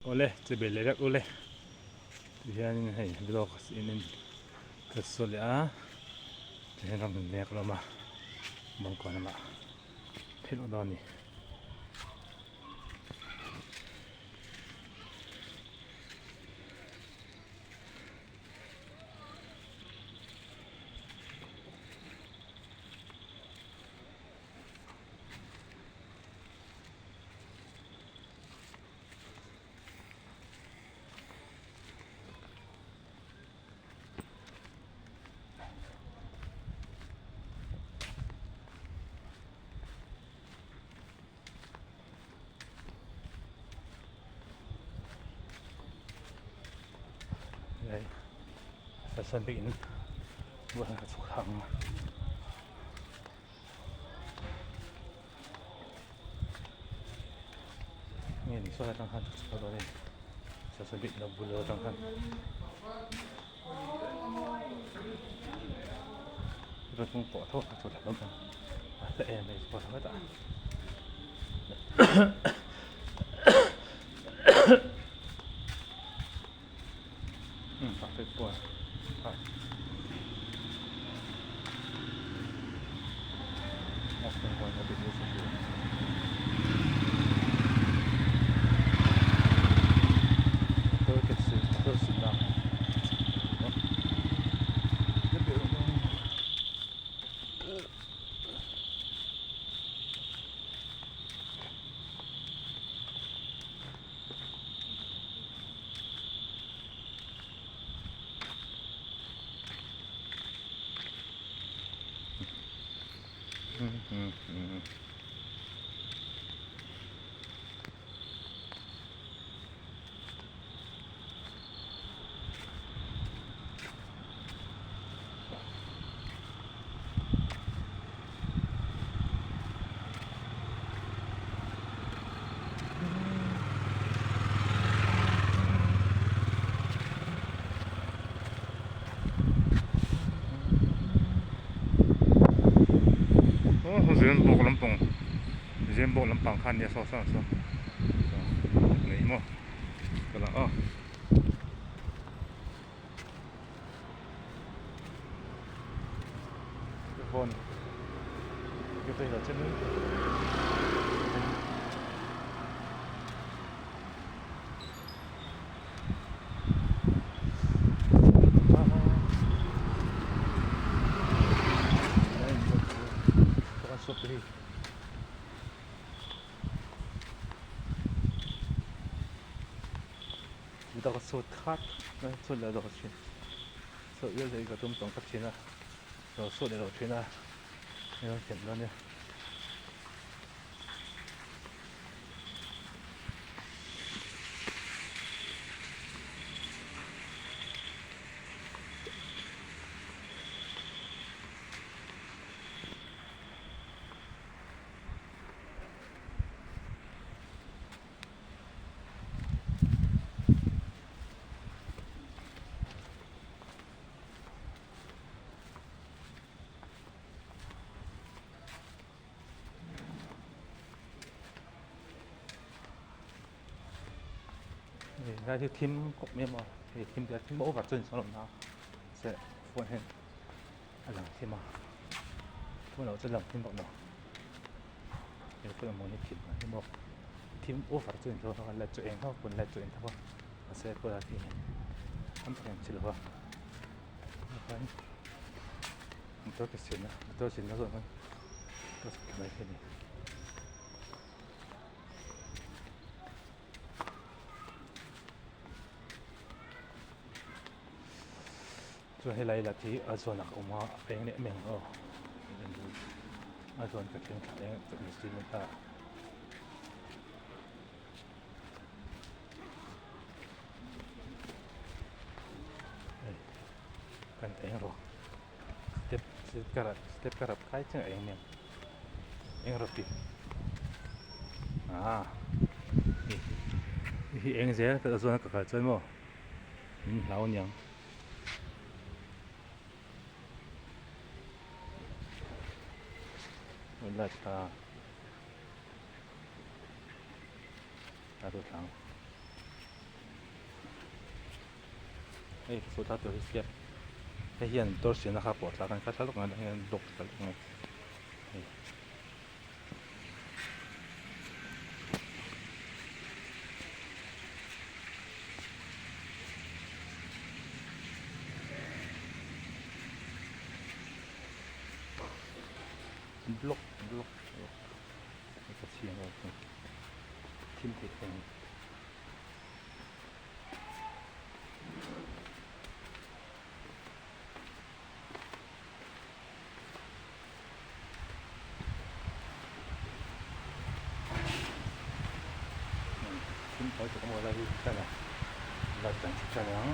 Awle che bel leh vek ule tihianin hei vlog in en ka saw leh a tihian ram in mek hlawm a bawngkawn lamah phei lawk dawn a ni. Hei sasam bik in buah ka chhuk thak ang a. Nge ni saw lai atang khan chhuk dawn e sasam bik lo bul atang khan. Rawn hmung pawh tho a chhuk thak dawn a hla em mai pawh tho hetah. Zembawk lampang Zembawk lampang khan nia saw saw saw nei maw ka la aw. Phone Lo sut leh lo thin a, hei rawn khelh dawn nia. Hei lai hi thim kawp mai a maw hei thim te thim over chu a ni chuang lo na se phone hian a lang thim a phone loh chu a lang thim vak lo he phone ang hi thim hi maw thim over chu a ni chuang lo a light chu a eng tho a phone light chu a eng tho a mahse phone a thim tam tak a eng si lo va. Motor ke siamna motor siamna zawh hian ka chhuk mai thei a ni. Chuan helai lah hi a zawn ah ka awm a a eng leh em em ang aw a zawn ka thleng thla eng cement a. Kan eng rawh step step ka rap step ka rap khai chiah eng nen eng rawh tih ah hi eng zel ka zawn ka kal chuan maw min hlau aniang. Light kha. A tu thlang. Hei ka sawi thla tur hi step hei hian motor siamna kha pawh thlak a ni kha thla lawk ang hian block thla lawk ang hei. Block block block hei ka chhiang a thim thei thei a ni. Thim thawi tak maw lai hi tan a light an chhi tan ang.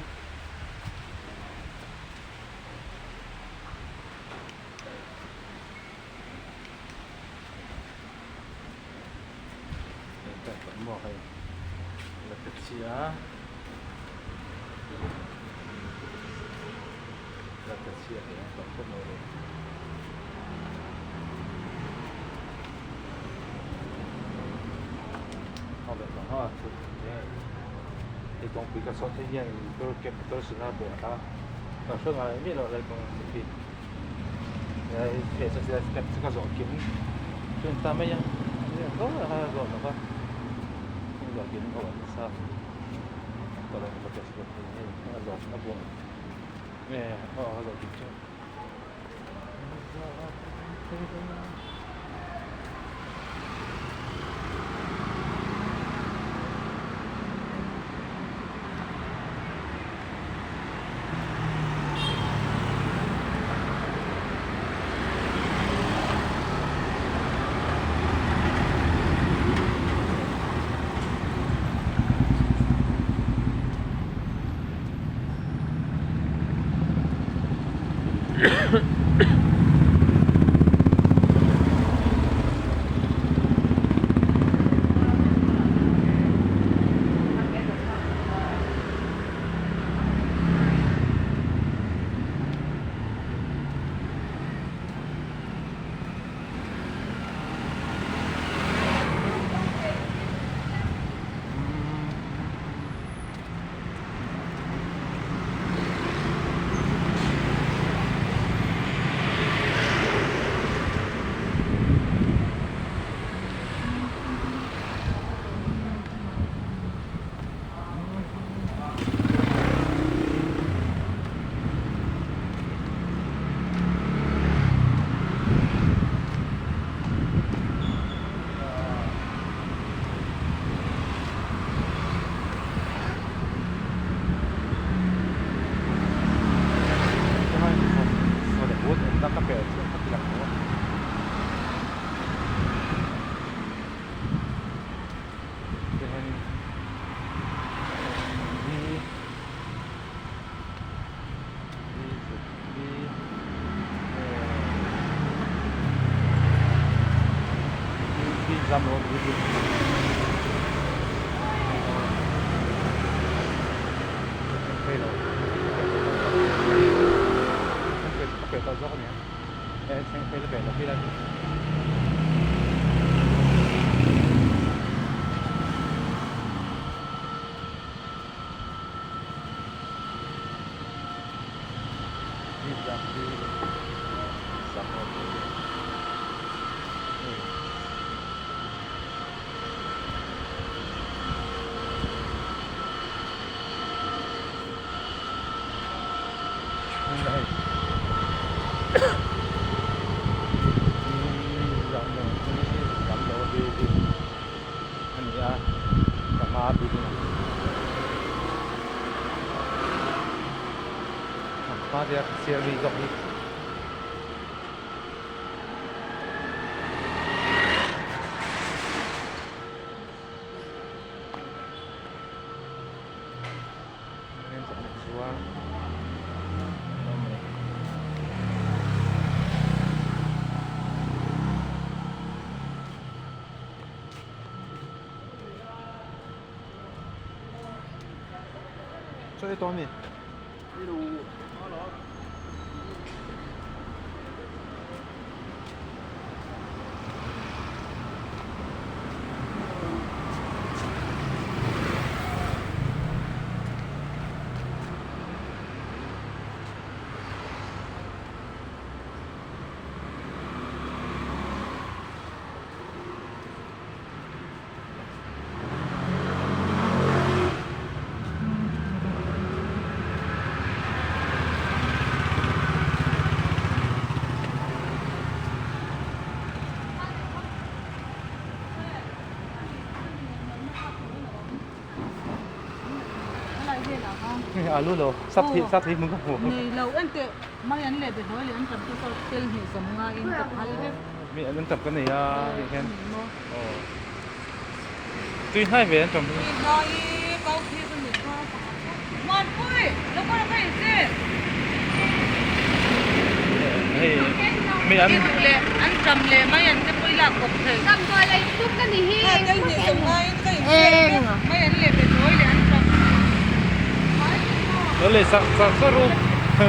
Maw hei la pe chhia la pe chhia thei ang tawh khawp mai le. A ve tawh a chu hei kawngpui ka chhuah thei hian motor cab motor sina pawh a ka hre ngai miah loh lai kawng khi hei step chu ka zawh kim chu ni ta mai a zawh lo va zawh kim a awm nasa a zawh a buang aw a zawh kim chu. Chaw ei tawh a ni. Alu lo sap thei sap thei hmun ka hmu. Nei lo en teh mai an leh behlawi leh an tam chu saw tel hnih zawm ngaiin ka phal vek. Mi an tam ka nei a hei hian. Tui hnai ve an tam. Tui hnai i kau khi ka ni kha pakhat chu. Muanpui lo kawr ka in che. Hei mi an. Leh an tam leh mai an te pawh i lak kawp thei. Damdawi lei tum ka ni hi. Kha tel hnih zawm ngaiin ka in che mai an leh behlawi leh an tam. Lo leh sak sak sak ru.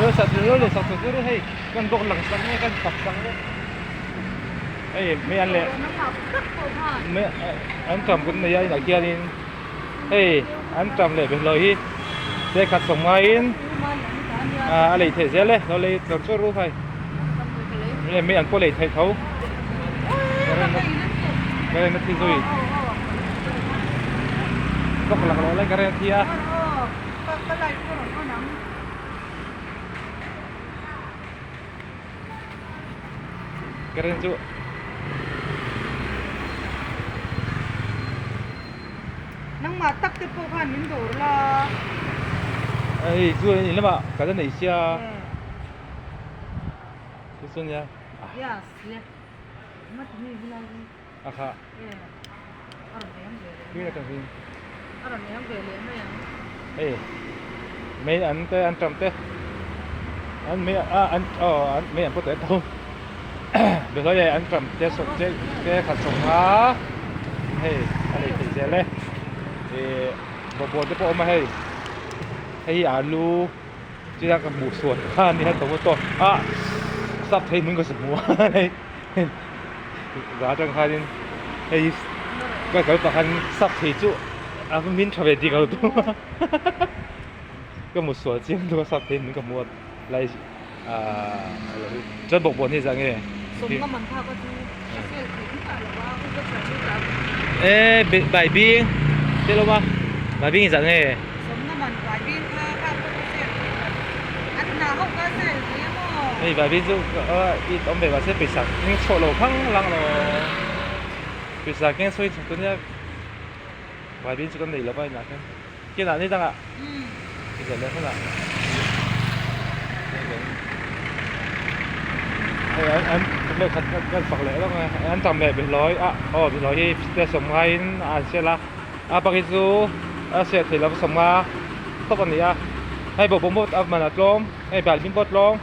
Lo sak lo leh sak sak ru hei kan bawk lang sak nge kan fak sak nge. Hei mi an leh mi an tam kan nei a inah khianin hei an tam leh behlawi hi te khat sawm ngaiin a lei theih zel e lo lei tlawr tlawr ru hei mi an pawh lei theih tho current a thi zui bawk laklawh lai current a thi a. Current chu Nangmah tak te pawh khan min dawr la. Hei chu in lamah ka la nei sia. Chu chu nia. Yes le. Ma ti mi helai hi. A kha. A rawn eng ve leh. Tui atang hian. A rawn eng ve leh mai ang. Hei mei an te an tam te an mei a an aw an mei an pawt leh tho behlawi leh an tam te sawm te te khat sawm nga hei a lei theih zel e ih bawhbawn te pawh a awm a hei hei hi alu chila ka hmuh sual kha a nia tomato ah sap thei hmun ka su hmu a hei. Za atang khanin hei ka kal pah khan sap thei chu a min tha ve dik lo tum a ka hmu sual chiang deuh a sap thei min ka hmu a lai ahh chuan bawkbawn hi zah nge e baibing te lo va baibing hi zah nge. Hei baibing chu i awm ve mahse pawisa keng chhuah lo khang lang lo pawisa keng chhuah hi chhuk nia baibing chu kan nei lo va inah khian kinah ni dangah i zel leh hunah hei an an lehkhat kan fak leh lawk a an tam leh behlawi a aw behlawi hi te sawm ngaiin a an sel a. A pakhat chu a hriat theih loh sawm nga tawp a ni a hei bawhbawm pawh a man a tlawm hei balbin pawh a tlawm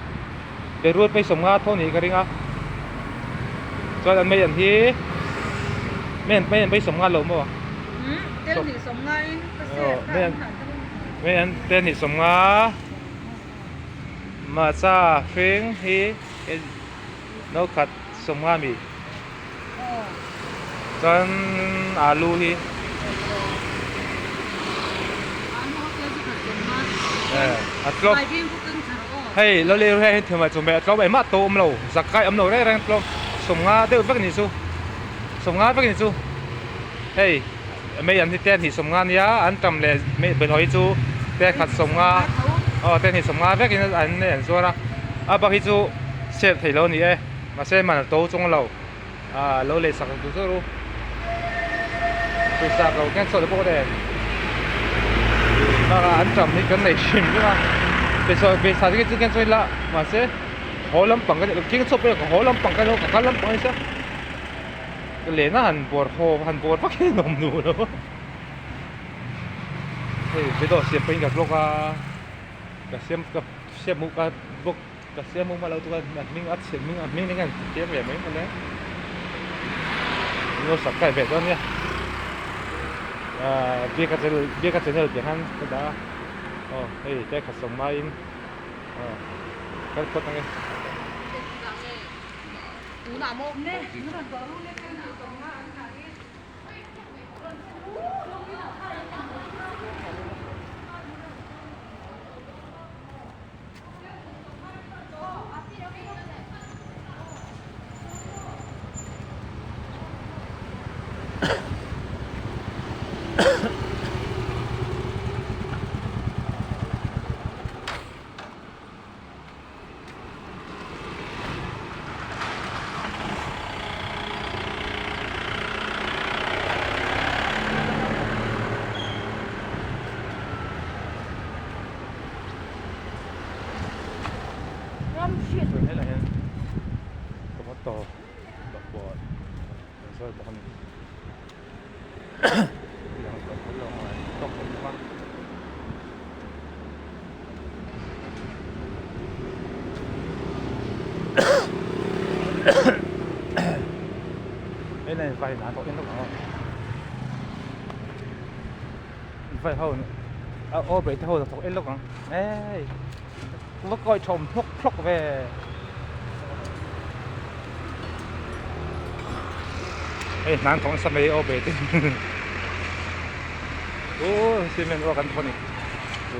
beetroot pawh hi sawm nga tho a nih ka ring a chuan an mei an hi mei an mei an pawh hi sawm nga lo maw mei an te hnih sawm nga hmarcha hring hi no khat sawm nga a mi. Chuan alu hi a tlawm hei lo leh hei thil mai chawhmeh a tlawm engmah to awm lo zakai awm lo reng reng tlawm sawmnga deuh vek a nih chu sawmnga vek a nih chu hei mei an hi te hnih sawmnga a nia an tam leh behlawi hi chu te khat sawmnga aw te hnih sawmnga vekin an an zuar a a bak hi chu sale theih loh a ni e. Mahse man a to chung lo ah lo lei sak duh zawr u pawisa ko keng chhuah te pawh nen bakah an tam hi kan nei hrim hrim a pawisa pawisa te chu keng chhuah ila mahse haw lampang ka keng chhuak pawh ka haw lampang ka ka kal lampang nasa ka lena han bawr haw han bawr vak hi a nuam duh lo a hei video siam pawhin ka vlog a ka siam ka siam hmuh ka vlog. Ka siam awm a lo tuk a a hming a chhe hming a hming eng an ti chiang ve mai mawle an lo subscribe ve dawn nia ahh biaka channel biaka channel tih khan ka dah a aw hei te khat sawm ngaiin aw kal phawt ang e. Chuan helaiah hian tomato bakbawr an zuar bawk a ni. Tiang tawk an lo ngai tawk awm bawk a. Helai vai hna tawh en lawk ang aw. Vai ho a aw ber te ho thawk en lawk ang ei va kawi thawm hlawk hlawk ve. Hei hnan thawk nasa mai aw ber te aw cement ruak an thawk a ni chu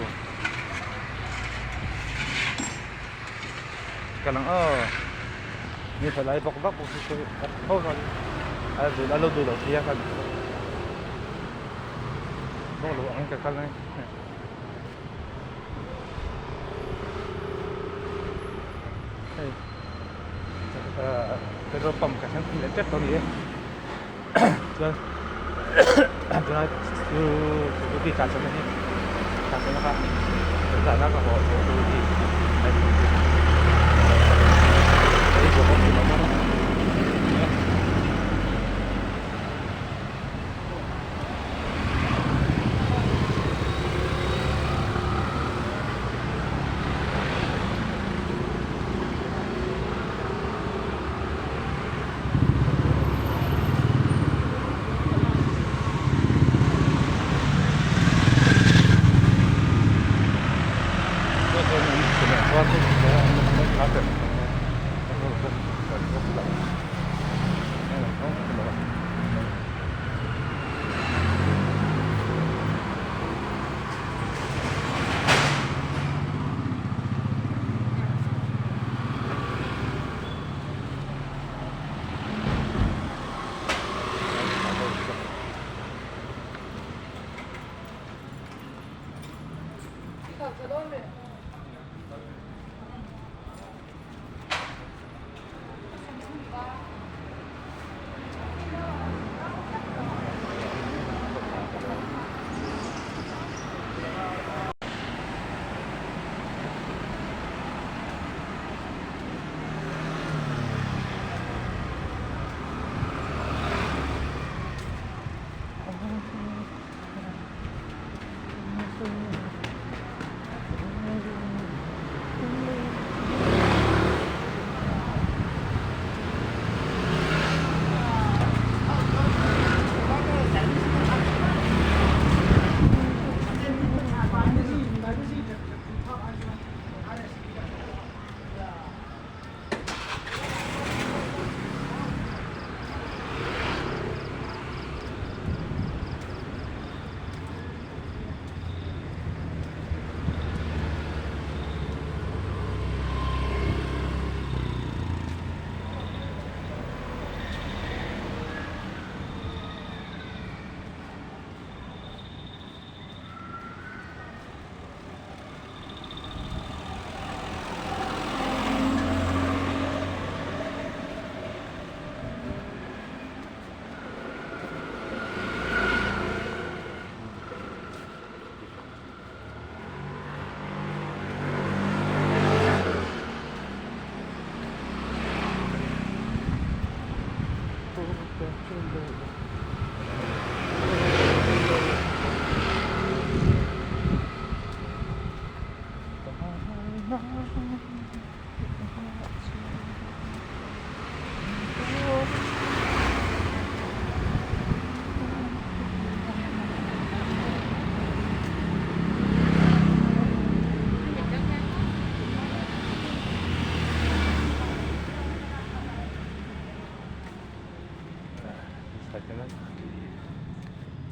ka lang aw mi thalai bawk vak bawk hi ho a lo duh lo thei a kan. Bawk lo ang ka kal ang hei petrol pump ka thleng leh tep tawh a ni e chuan tunlai chu scooty tlan chhuahna hi tlan chhuahna kha zan a ka haw tawh tur hi a in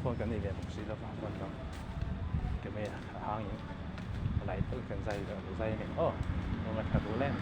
phone kan nei ve bawk si lova phone dang camera a hangin a light pawh kan zai zai a ni aw a tha duh lem.